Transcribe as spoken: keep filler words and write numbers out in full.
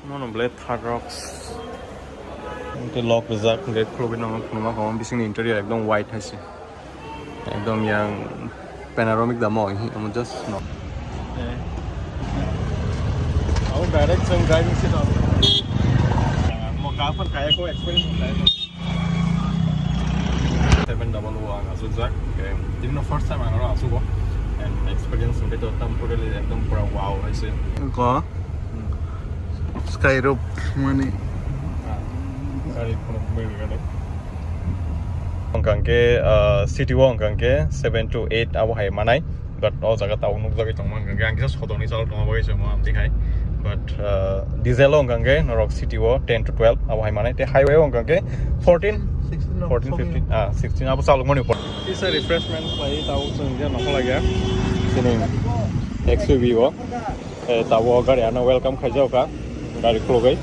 Nono ble third rocks. Hwnkhe lock rijak, gate khulugwi nangma khuluma kamo, bisingni interior ekdom white hai se. Ekdom yang panoramic da mo, omo just no. Abo direct chwng driving seat o. Mo ka phan kaya ko experience khlai. Seven double o ang asukjak. Tini no first time ang aro asugo. And experience hwnkhe to tam totally ekdom pura wow hai se. Ko? Sky roof mani. Gari kono meri gari. Hwnkha hwnkhe, ah, city o hwnkha hwnkhe seven to eight abo hai manai. But o jaga tabuk nukjagwi tongma hwnkha hwnkhe ang kisa sodorni chalo tongma bagwi se mo amtwi khai. But, ah, diesel o hwnkha hwnkhe norok city o ten to twelve abo hai manai. Tei highway o hwnkha hwnkhe fourteen, sixteen, fourteen, sixteen, fifteen, ah, sixteen abo chalokmani upor. Kisa refreshment khlai tabuk chwng je nokho lagya. Sini X U V o. Eh, tabuk gari ano welcome khaijak kha. Gari khulugwi.